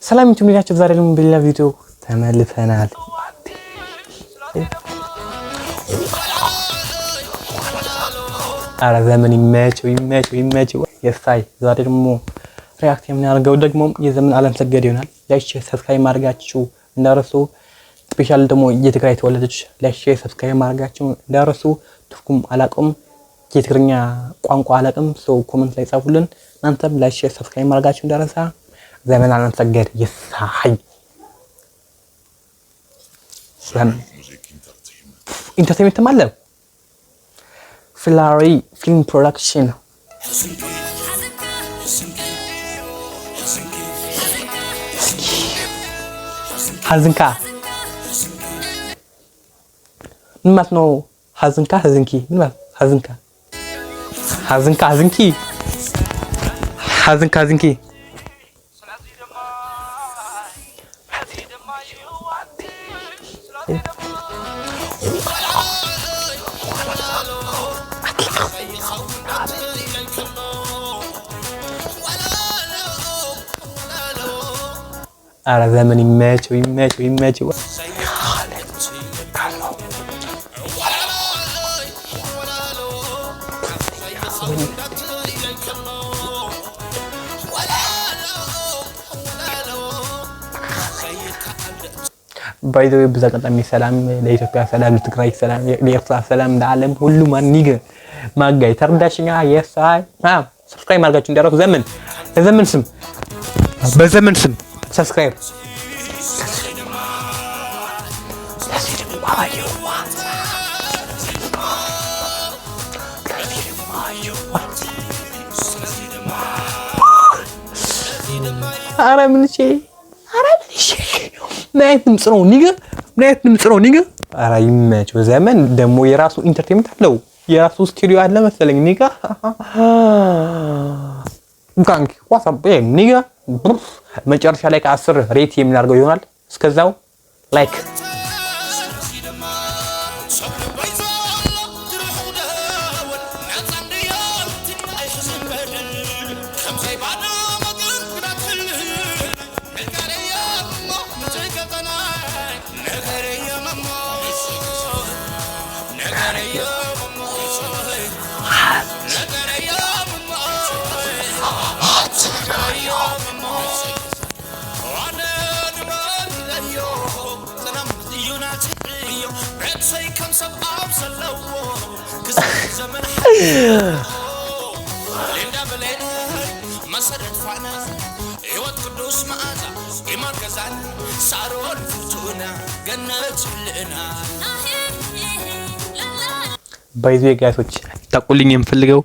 ሰላም ዩቲዩብ ናቸው። ዛሬ ደግሞ በሌላ ቪዲዮ ተመልሰናል። አረ ዘመን ይመቸው ይመቸው ይመቸው። የሳይ ዛሬ ደግሞ react የምናደርገው ደግሞ የዘመን አለም ሰገድ ይሆናል። Like፣ share፣ subscribe ማድረጋችሁ እንዳረሱ። Special ደግሞ የትግራይ ተወላጆች like፣ share፣ subscribe ማድረጋችሁ እንዳረሱ። ትርጉም አላውቅም፣ የትግርኛ ቋንቋ አላውቅም። So comment ላይ ጻፉልን። እናንተም like፣ share፣ subscribe ማድረጋችሁ እንዳረሳ። ዘመን አለም ሰገድ የሳይ entertainment ም አለ። ፍላሪ ፊልም production ሀዝንካ ምን ማለት ነው? ሀዝንካ ሀዝንኪ ምን ማለት ሀዝንካ ሀዝንካ ሀዝንኪ ሀዝንካ ሀዝንኪ። አረ ዘመን ይመቸው ይመቸው ይመቸው። By the way በዛ አጋጣሚ ሰላም ለኢትዮጵያ፣ ሰላም ለትግራይ፣ ሰላም ለኤርትራ፣ ሰላም ለዓለም ሁሉ። ማኒገ ማጋይ ተረዳሽኛ? የሳይ subscribe አድርጋችሁ እንዲያረሱ ዘመን በዘመን ስም በዘመን ስም subscribe። ኧረ ምንቼ ኧረ ምንቼ ምን አይነት ድምፅ ነው nigga? ምን አይነት ድምፅ ነው nigga? ኧረ ይመቸው። ዘመን ደግሞ የራሱ entertainment አለው፣ የራሱ ስቱዲዮ አለ መሰለኝ nigga። Gang, what's up, nigga። መጨረሻ ላይ ከ10 rate የምናደርገው ይሆናል። እስከዛው like። By the way guys ኦች፣ ታቁልኝ የምፈልገው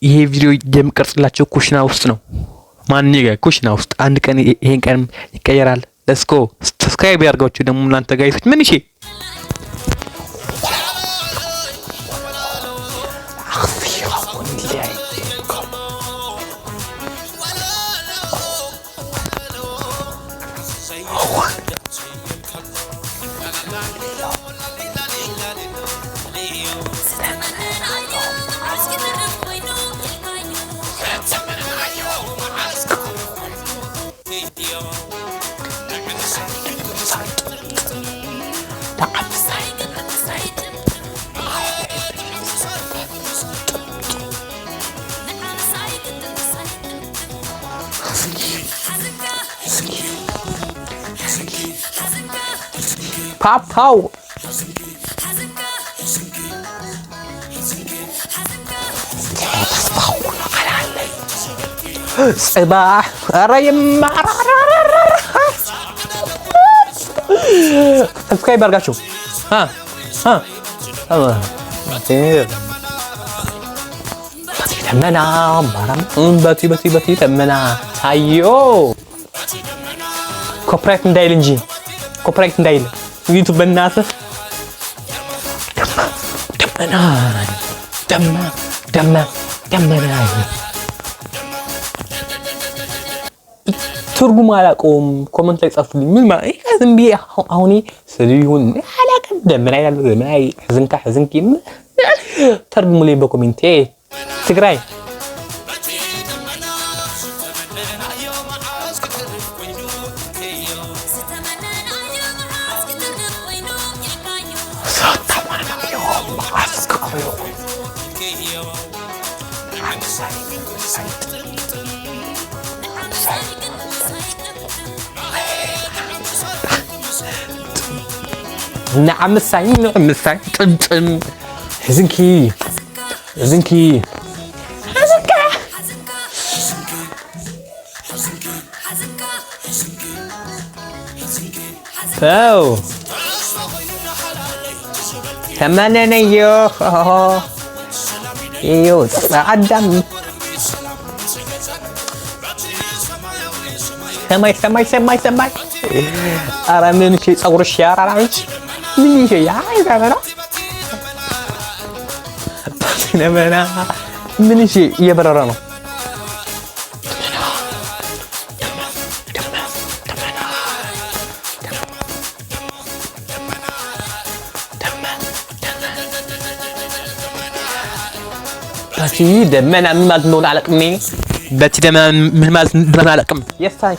ይሄ ቪዲዮ የምቀርጽላቸው ኩሽና ውስጥ ነው። ማን ጋር ኩሽና ውስጥ አንድ ቀን ይሄን ቀን ይቀየራል። Let's go። Subscribe ያድርጋችሁ ደግሞ እናንተ guys ኦች ምን እሺ። ፓፓው ጽባሕ ኧረ subscribe አድርጋችሁ ደመና በቲ በቲ በቲ ደመና ታዮ copyright እንዳይል እንጂ copyright እንዳይል ዩቱብ በእናትህ። ደመና ደመና ደመ ደመና ትርጉም አላውቀውም። Comment ላይ ጻፉልኝ። ምን ማለት ይሄ? ዝም ብዬ አሁን ስድብ ይሁን አላውቅም። ደመና ይላል ደመና ሕዝንካ ሕዝንኪ ተርጉሙልኝ በ comment። ትግራይ። ምሳይ ምሳይ ምሳይ ንዓምሳይ ንዕምሳይ ጥምጥም ሕዝንኪ ሕዝንኪ ሕዝንካ ሰው ተመነነዮ እዩ ኣዳም ሰማይ ሰማይ ሰማይ ሰማይ። ኧረ ምን እሺ ፀጉርሽ ያራራች ምን ይሄ ያ ይዘመና ነመና ምን እሺ እየበረረ ነው። በቲ ደመና ምን ማለት እንደሆነ አላውቅም። በቲ ደመና ምን ማለት እንደሆነ አላውቅም። የሳይ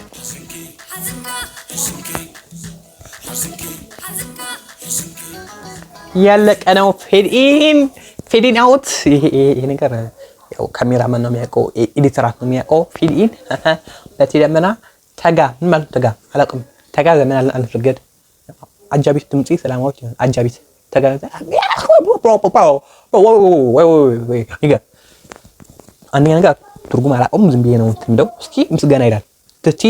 ያለቀ ነው። Fade in, fade in out። ይሄ ነገር ያው ካሜራማን ነው የሚያውቀው፣ editor ነው የሚያውቀው። Fade in በቲ ደመና ተጋ ምን ማለት ተጋ አላውቅም። ተጋ ዘመን አልፈገድ አጃቢት ድምፂ ሰላማዊት አጃቢት ተጋ። አንደኛ ነገር ትርጉም አላውቀውም፣ ዝም ብዬ ነው እንትን የምለው። እስኪ ምስጋና ይላል። ትቲ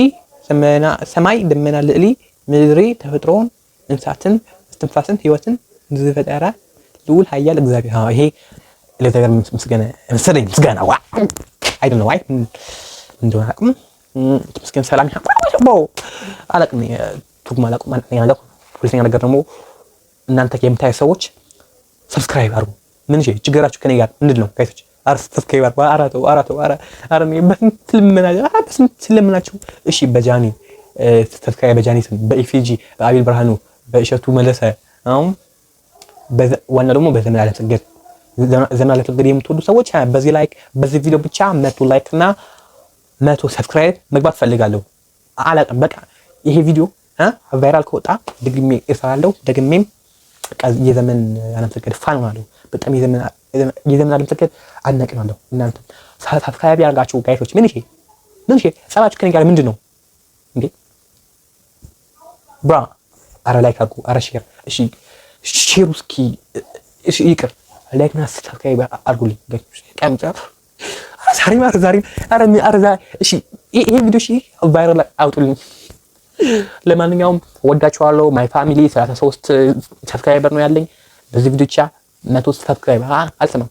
ሰማይ ደመና ልዕሊ ምድሪ ተፈጥሮን እንስሳትን እስትንፋስን ህይወትን ዝፈጠረ ልዑል ኃያል እግዚአብሔር። ይሄ ለእግዚአብሔር ምስጋና መሰለኝ። ምስጋና ዋ I don't know why እንደሆነ አላውቅም። ምስጋና ሰላም አላውቅም፣ ትርጉም አላውቅም። አንደኛ ነገር። ሁለተኛ ነገር ደግሞ እናንተ የምታዩ ሰዎች subscribe አድርጉ። ምን እሺ ችግራችሁ ከኔ ጋር ምንድን ነው guys ኦች? ኧረ subscribe አድርጉ። ኧረ ተው፣ ኧረ ተው፣ ኧረ ኧረ በስንት ልመናችሁ፣ ኧረ በስንት ልመናችሁ። እሺ በጃኒ subscribe፣ በጃኒ ስም፣ በኢፊጂ፣ በአቤል ብርሃኑ፣ በእሸቱ መለሰ፣ አሁን ዋና ደግሞ በዘመን አለምሰገድ፣ ዘመን አለምሰገድ የምትወዱ ሰዎች በዚህ like በዚህ ቪዲዮ ብቻ 100 like እና 100 subscribe መግባት ፈልጋለሁ። አላውቅም በቃ ይሄ ቪዲዮ viral ከወጣ ደግሜ እሰራለሁ። ደግሜም በቃ የዘመን አለምሰገድ fan ሆናለሁ። በጣም የዘመን አለምሰገድ አድናቂ ሆናለሁ። እናንተ subscribe ያደርጋችሁ guys ኦች ምን ይሄ ምን ይሄ ጸባችሁ ከኔ ጋር ምንድን ነው እንዴ? Bro አረ like አድርጉ፣ አረ share፣ እሺ share ኡ እስኪ እሺ ይቅር like እና subscribe አድርጉልኝ። ቀምጫ ዛሬ ዛሬ አረ አረ እሺ ይሄ ቪዲዮ እሺ viral አውጡልኝ። ለማንኛውም ወዳችኋለሁ። My family 33 subscriber ነው ያለኝ። በዚህ ቪዲዮ ብቻ 100 subscribe አልሰማም።